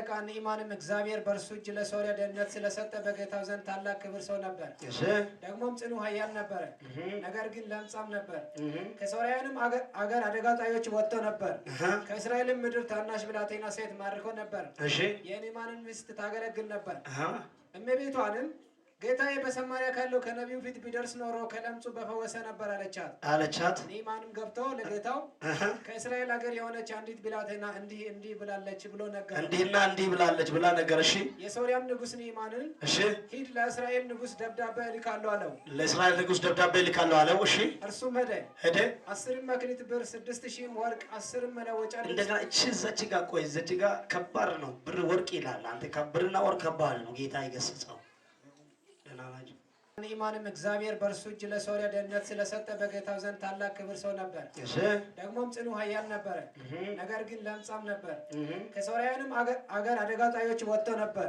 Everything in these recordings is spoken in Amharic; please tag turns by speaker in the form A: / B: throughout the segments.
A: አለቃ ንዕማንም እግዚአብሔር በእርሱ እጅ ለሶርያ ደህንነት ስለሰጠ በጌታው ዘንድ ታላቅ ክብር ሰው ነበር።
B: እሺ።
A: ደግሞም ጽኑ ኃያል ነበረ፣ ነገር ግን ለምጻም ነበር። ከሶርያውያንም አገር አደጋ ጣዮች ወጥቶ ነበር። ከእስራኤልም ምድር ታናሽ ብላቴና ሴት ማርኮ ነበር።
B: እሺ።
A: የንዕማንን ሚስት ታገለግል ነበር። እመቤቷንም ጌታዬ በሰማርያ ካለው ከነቢዩ ፊት ቢደርስ ኖሮ ከለምጹ በፈወሰ ነበር አለቻት።
B: አለቻት።
A: ንዕማንም ገብቶ ለጌታው ከእስራኤል ሀገር የሆነች አንዲት ብላቴና እንዲህ እንዲህ ብላለች ብሎ ነገረው።
B: እንዲህና እንዲህ ብላለች ብላ ነገር። እሺ።
A: የሶርያም ንጉሥ ንዕማንን ሂድ፣ ለእስራኤል ንጉሥ ደብዳቤ እልካለሁ አለው።
B: ለእስራኤል ንጉሥ ደብዳቤ እልካለሁ አለው። እሺ።
A: እርሱም ሄደ።
B: ሄደ።
A: 10ም መክሊት ብር፣ 6,000ም ወርቅ፣ 10ም መለወጫ ልብስ።
B: እንደገና እቺ እዛች ጋር ቆይ፣ እዛች ጋር ከባድ ነው። ብር ወርቅ ይላል። አንተ ብርና ወርቅ ከባድ ነው። ጌታ ይገስጸው። ደህና ናቸው።
A: ንዕማንም እግዚአብሔር በእርሱ እጅ ለሶርያ ደህንነት ስለሰጠ በጌታው ዘንድ ታላቅ ክብር ሰው ነበር። ደግሞም ጽኑ ኃያል ነበረ፣ ነገር ግን ለምጻም ነበር። ከሶርያውያንም አገር አደጋ ጣዮች ወጥቶ ነበር።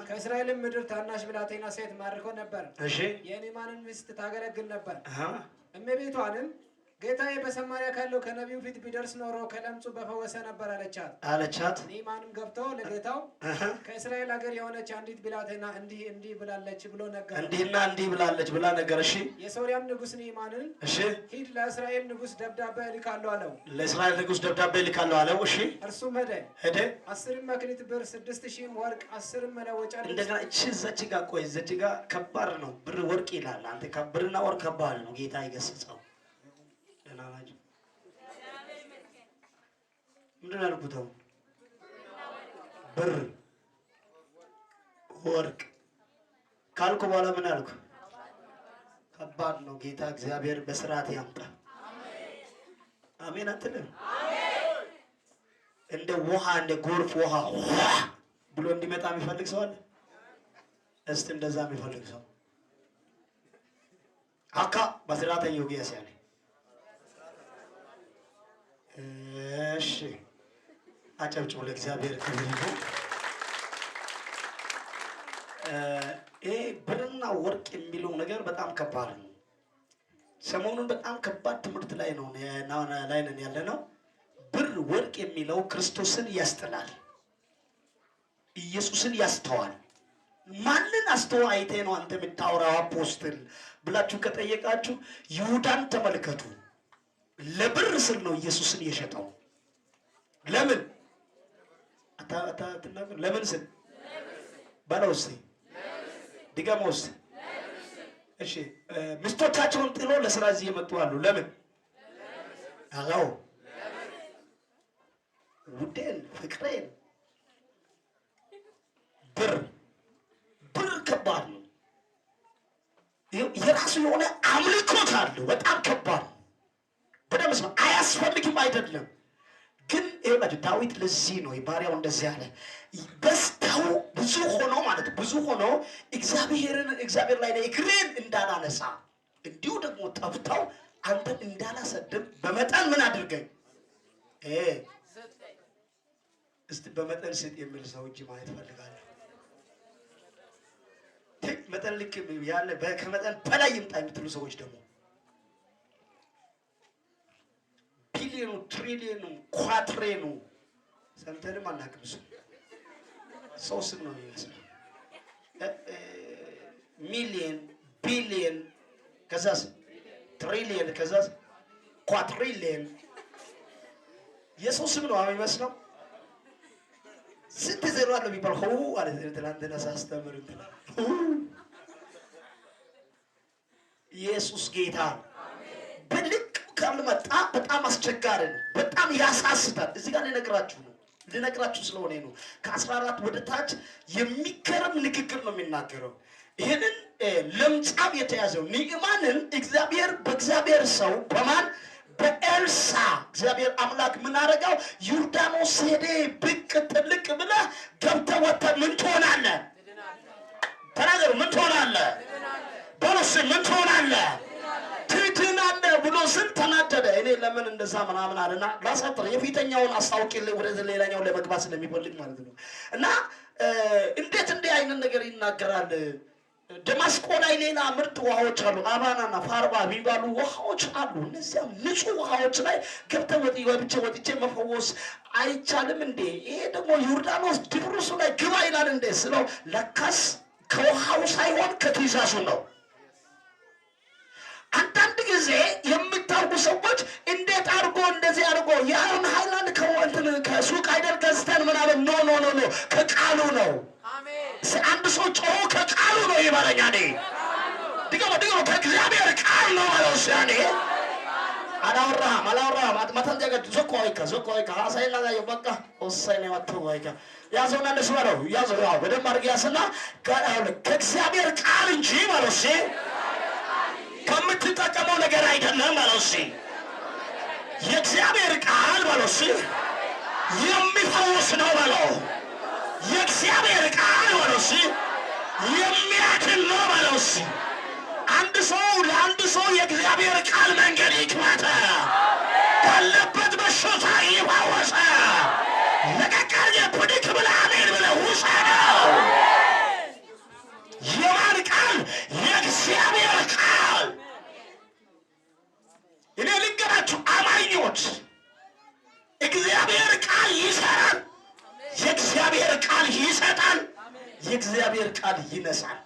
A: ከእስራኤልም ምድር ታናሽ ብላቴና ሴት ማርኮ ነበር። የንዕማንን ሚስት ታገለግል ነበር። እመቤቷንም ጌታዬ በሰማርያ ካለው ከነቢዩ ፊት ቢደርስ ኖሮ ከለምጹ በፈወሰ ነበር አለቻት።
B: አለቻት።
A: ንዕማንም ገብቶ ለጌታው ከእስራኤል ሀገር የሆነች አንዲት ብላቴና እንዲህ እንዲህ ብላለች ብሎ ነገረው።
B: እንዲህና እንዲህ ብላለች ብላ ነገር። እሺ።
A: የሶርያም ንጉሥ ንዕማንን ሂድ፣ ለእስራኤል ንጉሥ ደብዳቤ እልካለሁ አለው።
B: ለእስራኤል ንጉሥ ደብዳቤ እልካለሁ አለው። እሺ።
A: እርሱም ሄደ።
B: ሄደ።
A: 10ም መክሊት ብር፣ 6,000ም ወርቅ፣ 10ም መለወጫ ልብስ።
B: እንደገና እቺ እዛች ጋር ቆይ፣ እዛች ጋር ከባድ ነው። ብር ወርቅ ይላል። አንተ ብርና ወርቅ ከባድ ነው። ጌታ ይገስጸው። ደህና ናቸው። ምንድን ነው ያልኩት? አሁን ብር ወርቅ ካልኩ በኋላ ምን አልኩ? ከባድ ነው። ጌታ እግዚአብሔር በስርዓት ያምጣ። አሜን አትልም? እንደ ውሃ፣ እንደ ጎርፍ ውሃ ብሎ እንዲመጣ የሚፈልግ ሰው አለ? እስቲ እንደዛ የሚፈልግ ሰው አካ በስርዓት ዮጊያስ ያለ። እሺ፣ አጨብጭቡ ለእግዚአብሔር ክብር ይሁን። ይሄ ብርና ወርቅ የሚለው ነገር በጣም ከባድ ነው። ሰሞኑን በጣም ከባድ ትምህርት ላይ ነው ላይ ነን ያለ ነው። ብር ወርቅ የሚለው ክርስቶስን ያስጥላል፣ ኢየሱስን ያስተዋል። ማንን አስተዋ አይተህ ነው አንተ የምታወራው apostle ብላችሁ ከጠየቃችሁ ይሁዳን ተመልከቱ። ለብር ስል ነው ኢየሱስን የሸጠው። ለምን አትናገር? ለምን ስል በለው እስኪ፣ ድገመው እስኪ። እሺ፣ ሚስቶቻቸውን ጥሎ ለስራ እዚህ የመጡ አሉ። ለምን? አዎ፣ ውዴን ፍቅሬን ብር ብር ከባድ ነው። የራሱ የሆነ አምልኮት አለው። በጣም ከባድ ነው። በደምብ ስማ። አያስፈልግም አይደለም፣ ግን ይኸውላችሁ ዳዊት ለዚህ ነው ባሪያው እንደዚህ ያለ፣ በዝተው ብዙ ሆኖ ማለት ብዙ ሆኖ እግዚአብሔርን እግዚአብሔር ላይ እግሬን እንዳላነሳ እንዲሁ ደግሞ ጠፍተው አንተን እንዳላሰድብ በመጠን ምን አድርገኝ። እስቲ በመጠን ስጥ የሚል ሰው እጅ ማየት ፈልጋለሁ። መጠን ልክ ያለ ከመጠን በላይ ይምጣ የምትሉ ሰዎች ደግሞ ቢሊዮኑ፣ ትሪሊዮኑ፣ ኳትሬኑ ሰምተንም አናውቅም። እሱ ሰው ስም ነው የሚመስለው። ሚሊየን፣ ቢሊየን፣ ከዛስ ትሪሊየን፣ ከዛስ quadrillion የሰው ስም ነው የሚመስለው። ስንት ዜሮ አለው የሚባል ሆ አለ። ትናንትና ሳስተምር እንትና ኢየሱስ ጌታ ነው። በልክ ካልመጣ በጣም አስቸጋሪ ነው። በጣም ያሳስታል። እዚህ ጋር ልነግራችሁ ነው ልነግራችሁ ስለሆነ ነው። ከ14 ወደ ታች የሚገርም ንግግር ነው የሚናገረው። ይህንን ለምጻም የተያዘው ንዕማንን እግዚአብሔር በእግዚአብሔር ሰው በማን በኤልሳ እግዚአብሔር አምላክ ምን አደረገው? ዮርዳኖስ ሄደ ብቅ ጥልቅ ብለህ ገብተህ ወጥተህ ምን ትሆናለህ? ተናገሩ። ምን ትሆናለህ? በሉስ ምን ትሆናለህ? ትድናለህ ብሎ ስል ተናደደ። እኔ ለምን እንደዛ ምናምን አለና ላሳጥር የፊተኛውን አስታውቂልኝ ወደ ሌላኛው ለመግባት ስለሚፈልግ ማለት ነው። እና እንዴት እንዲህ አይነት ነገር ይናገራል? ደማስቆ ላይ ሌላ ምርጥ ውሃዎች አሉ። አባናና ፋርባ የሚባሉ ውሃዎች አሉ። እነዚያ ንጹህ ውሃዎች ላይ ገብተህ ወጥቼ ወጥቼ መፈወስ አይቻልም እንዴ? ይሄ ደግሞ ዮርዳኖስ ድፍርሱ ላይ እንዴ ስለው ለካስ ከውሃው ሳይሆን ከትእዛዙ ነው። አንዳንድ ጊዜ የምታውቁ ሰዎች እንዴት አድርጎ እንደዚህ አድርጎ የአሁን ሃይላንድ ከወንትን ከሱቅ አይደል ገዝተን ምናምን፣ no, no, no, no፣ ከቃሉ ነው። አንድ ሰው ጮሆ ከቃሉ ነው ይበለኛ። እኔ ድገሞ ድገሞ፣ ከእግዚአብሔር ቃል ነው ማለት ሲያኔ አላወራህም አላወራህም። መተን ጀገ ዞኮ አይካ ዞኮ አይካ ሀሳይና ላይ በቃ ወሳኝ ነው አይካ ያዘውና እንደሱ በለው፣ ያዘው። ያው በደንብ አድርገህ ያዝና ከእግዚአብሔር ቃል እንጂ ማለት እሺ ከምትጠቀመው ነገር አይደለም ማለት እሺ። የእግዚአብሔር ቃል በለው እሺ የሚፈውስ ነው በለው። የእግዚአብሔር ቃል በለው እሺ የሚያድን ነው በለው እሺ። አንድ ሰው ለአንድ ሰው የእግዚአብሔር ቃል መንገድ ይክፈተ፣ ካለበት በሽታ ይፈወሰ። ለቀቅ አድርገህ ብድግ ብለህ አሜን ብለህ ውሰደው። የማን ቃል? የእግዚአብሔር ቃል። እኔ ልንገራችሁ አማኞች፣ እግዚአብሔር ቃል ይሰራል። የእግዚአብሔር ቃል ይሰጣል። የእግዚአብሔር ቃል ይነሳል።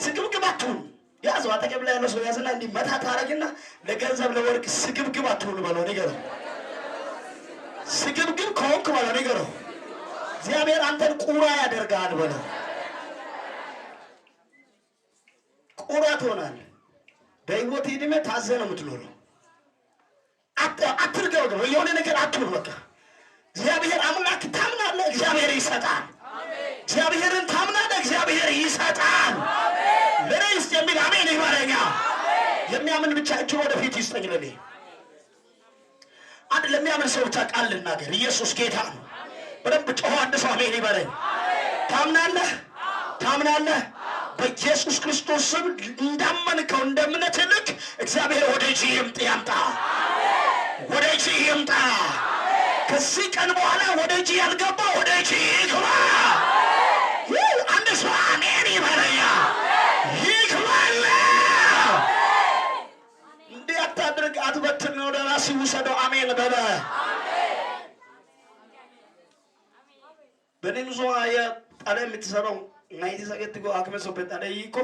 B: ስግብግብ አትሁኑ። ያዘው፣ አጠገብ ላይ ያለው ሰው ያዝና እንዲህ መታ ታረግና ለገንዘብ ለወርቅ ስግብግብ አትሁኑ በለው፣ ንገረው። ስግብግብ ከሆንክ በለው፣ ንገረው። እግዚአብሔር አንተን ቁራ ያደርግሃል በለው። ቁራ ትሆናለህ። በህይወት ዕድሜ ታዘህ ነው የምትኖረው። አትርገብገብ፣ የሆነ ነገር አትሁን። በቃ እግዚአብሔር አምላክ ታምናለህ፣ እግዚአብሔር ይሰጣል። እግዚአብሔርን ታምናለህ፣ እግዚአብሔር ይሰጣል። ለኔ ይስጥ የሚል አሜን ይበለኛ። የሚያምን ብቻ እጁን ወደፊት ይስጠኝ። ለኔ አንድ ለሚያምን ሰው ብቻ ቃል ልናገር። ኢየሱስ ጌታ ነው። በደንብ ጮሆ አንድ ሰው አሜን ይበለኝ። ታምናለህ? ታምናለህ? በኢየሱስ ክርስቶስ ስም እንዳመንከው እንደ እምነትህ ልክ እግዚአብሔር ወደ እጅ ያምጣ፣ ወደ እጅ ይምጣ። ከዚህ ቀን በኋላ ወደ እጅ ያልገባ ወደ እጅ ይግባ። አንድ ሰው አሜን ይበለኛ። ይግባል። እንዲህ አታድርግ፣ አትበትን፣ ወደ ራስህ ውሰደው። አሜን በለ። በኔምዞ አየ ጣለ የምትሰራው ናይቲ ሰገት ጎ አክመ ሶ በጣለ ይኮ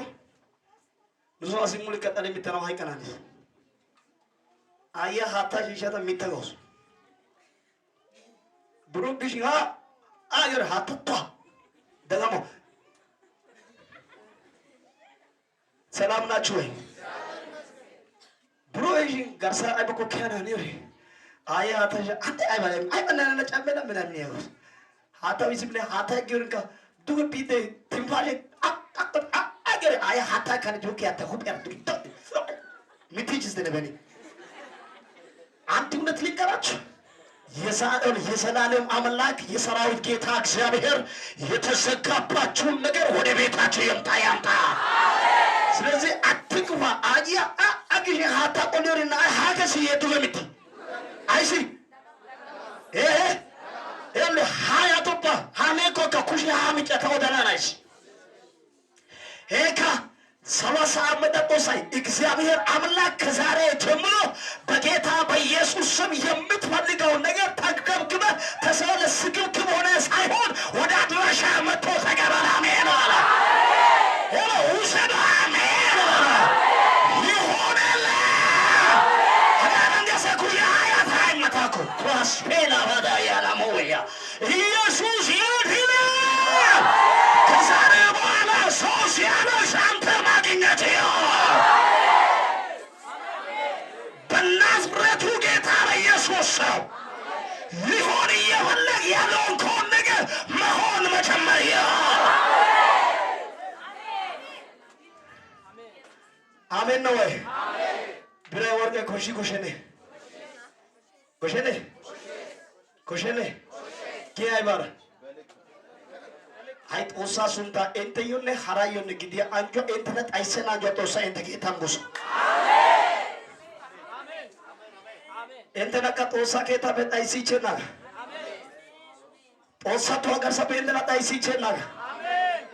B: ብዙ አሲሙል ቀጣለ የሚተናው ሃይቀናል አየ ሀታ ሺሻታ የሚተጋውስ ብሩ ቢሽ ሀ አገር ሀተቷ ደግሞ ሰላም ናችሁ ወይ? ብሩ እሺ ጋርሳ አይበኮ ከና ነው አየ ሀታ አንተ አይባለም አይበናና ጫመና ምናምን ያውስ ሀታ ቢስብለ ሀታ ግርንካ ዱግ ቢቴ ትንፋሽ አገር አየ ሀታ ካን ጆክ ያተ ሁብ ያ ምትጅ ዝተነበኒ አንድ እውነት ልንገራችሁ፣ የዘላለም አምላክ የሰራዊት ጌታ እግዚአብሔር የተዘጋባችሁን ነገር ወደ ቤታችሁ ይምጣ ያምጣ። ስለዚህ አትግፋ። አያ አግሽ ሀታ ቆሎሪና ሀገስ የዱገምቲ አይሲ ኤ ኤል ሀያ ቶባ ሀኔኮ ከኩሽ ሀምጨ ተወደናናይስ ሄካ 30 ዓመት ቆሳይ እግዚአብሔር አምላክ ከዛሬ ጀምሮ በጌታ በኢየሱስ ስም የምትፈልገውን ነገር ተገብግበህ ተሰለ ስግብግብ ሆነ ሳይሆን ወደ አድራሻ መጥቶ ተቀበል። አሜን አለ። Hello ውሰድ። አሜን አለ። ይሁንልህ። ኳስፔላ ባዳ ያላሞያ ኢየሱስ ያድናል። ከዛሬ በኋላ ሰው ሲያለቅስ አንተ ማግኘት ይሆን በናዝሬቱ ጌታ በኢየሱስ ሰው ሊሆን እየፈለግ ያለውን ከሆን ነገር መሆን መጀመር ይሆን። አሜን ነው ወይ? ብሬ ወርቄ ኮሺ ኮሸኔ ኮሸኔ ኮሸኔ ኪ አይባረ አይ ጦሳ ሱንታ እንተዩነ ሀራዮነ ግዲያ አንጆ እንተነ ጣይሰና አንጆ ጦሳ እንተ ጌታን ጉሱ እንተነካ ጦሳ ኬታ በጣይሲ ይቸና ጦሳ ተዋጋርሳ በእንተና ጣይሲ ይቸና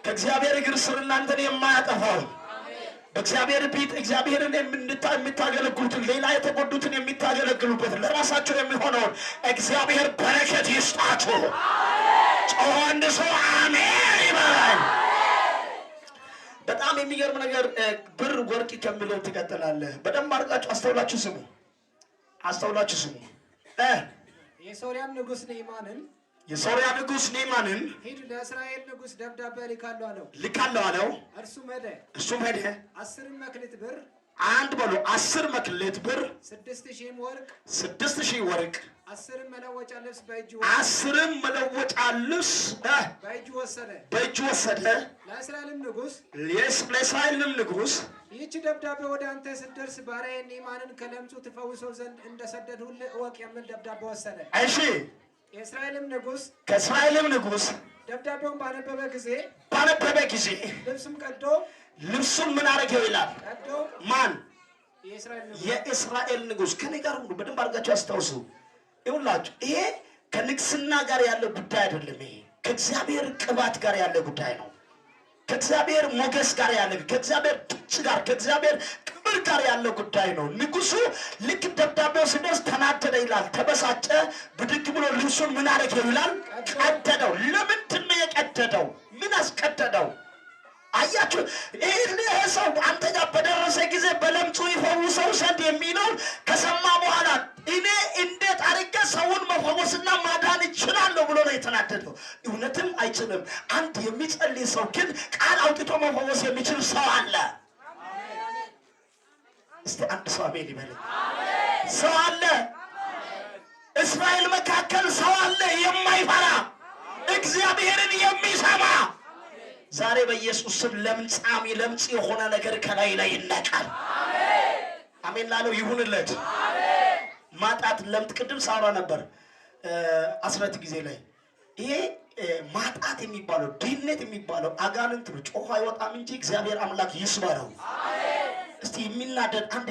B: ከእግዚአብሔር እግር ስር እናንተን የማያጠፋው በእግዚአብሔር ቤት እግዚአብሔርን የምታገለግሉትን ሌላ የተጎዱትን የሚታገለግሉበት ለራሳቸው የሚሆነውን እግዚአብሔር በረከት ይስጣችሁ። ጮሆ አንድ ሰው አሜን ይበል። የሚገርም ነገር ብር ወርቅ ከሚለው ትቀጥላለህ። በደንብ አድርጋችሁ አስተውላችሁ ስሙ፣ አስተውላችሁ ስሙ።
A: የሶርያም ንጉሥ ንዕማንን
B: የሶርያ ንጉሥ ንዕማንን
A: ሂድ፣ ለእስራኤል ንጉሥ ደብዳቤ ልካለሁ አለው።
B: ልካለሁ አለው።
A: እርሱም ሄደ።
B: እሱም ሄደ።
A: 10 መክሊት ብር፣
B: አንድ በሉ 10 መክሊት ብር፣
A: 6000 ወርቅ፣
B: 6000 ወርቅ፣
A: 10 መለወጫ ልብስ በእጁ
B: 10 መለወጫ ልብስ
A: በእጁ ወሰደ።
B: በእጁ ወሰደ።
A: ለእስራኤልም ንጉሥ
B: ለእስራኤልም ንጉሥ
A: ይህች ደብዳቤ ወደ አንተ ስትደርስ ባሪያዬን ንዕማንን ከለምጹ ትፈውሰው ዘንድ እንደሰደድሁልህ እወቅ የሚል ደብዳቤ ወሰደ።
B: እሺ።
A: የእስራኤልም ንጉሥ
B: ከእስራኤልም ንጉሥ
A: ደብዳቤውን ባነበበ ጊዜ
B: ባነበበ ጊዜ
A: ልብሱም ቀዶ
B: ልብሱን ምን አደረገው ይላል።
A: ቀዶ
B: ማን?
A: የእስራኤል ንጉሥ።
B: የእስራኤል ንጉሥ። ከኔ ጋር ሁሉ በደንብ አድርጋችሁ አስታውሱ። ይኸውላችሁ ይሄ ከንግስና ጋር ያለ ጉዳይ አይደለም። ይሄ ከእግዚአብሔር ቅባት ጋር ያለ ጉዳይ ነው። ከእግዚአብሔር ሞገስ ጋር ያለ፣ ከእግዚአብሔር ድምፅ ጋር፣ ከእግዚአብሔር ክብር ጋር ያለ ጉዳይ ነው። ንጉሱ ልክ ደብዳቤው ሲደርስ ተናደደ ይላል፣ ተበሳጨ። ብድግ ብሎ ልብሱን ምን አደረገው ይላል? ቀደደው። ለምንድን ነው የቀደደው? ምን አስቀደደው? አያችሁ፣ ይህ ሰው አንተ ጋር በደረሰ ጊዜ በለምጹ ይፈውሰው ዘንድ የሚለው ከሰማ በኋላ እኔ እንዴት አድርጌ ሰውን መፈወስና ማዳን እችላለሁ ብሎ ነው የተናደደው። እውነትም አይችልም። አንድ የሚጸልይ ሰው ግን ቃል አውጥቶ መፈወስ የሚችል ሰው አለ። እስቲ አንድ ሰው አሜን ይበል። ሰው አለ። እስራኤል መካከል ሰው አለ፣ የማይፈራ፣ እግዚአብሔርን የሚሰማ። ዛሬ በኢየሱስ ስም ለምጻም ለምጽ የሆነ ነገር ከላይ ላይ ይነቃል። አሜን ላለው ይሁንለት። ማጣት ለምጥ ቅድም ሳውራ ነበር 12 ጊዜ ላይ ይሄ ማጣት የሚባለው ድህነት የሚባለው አጋንንት ነው። ጮኾ አይወጣም እንጂ እግዚአብሔር አምላክ ይስበረው። እስቲ የሚናደድ አንድ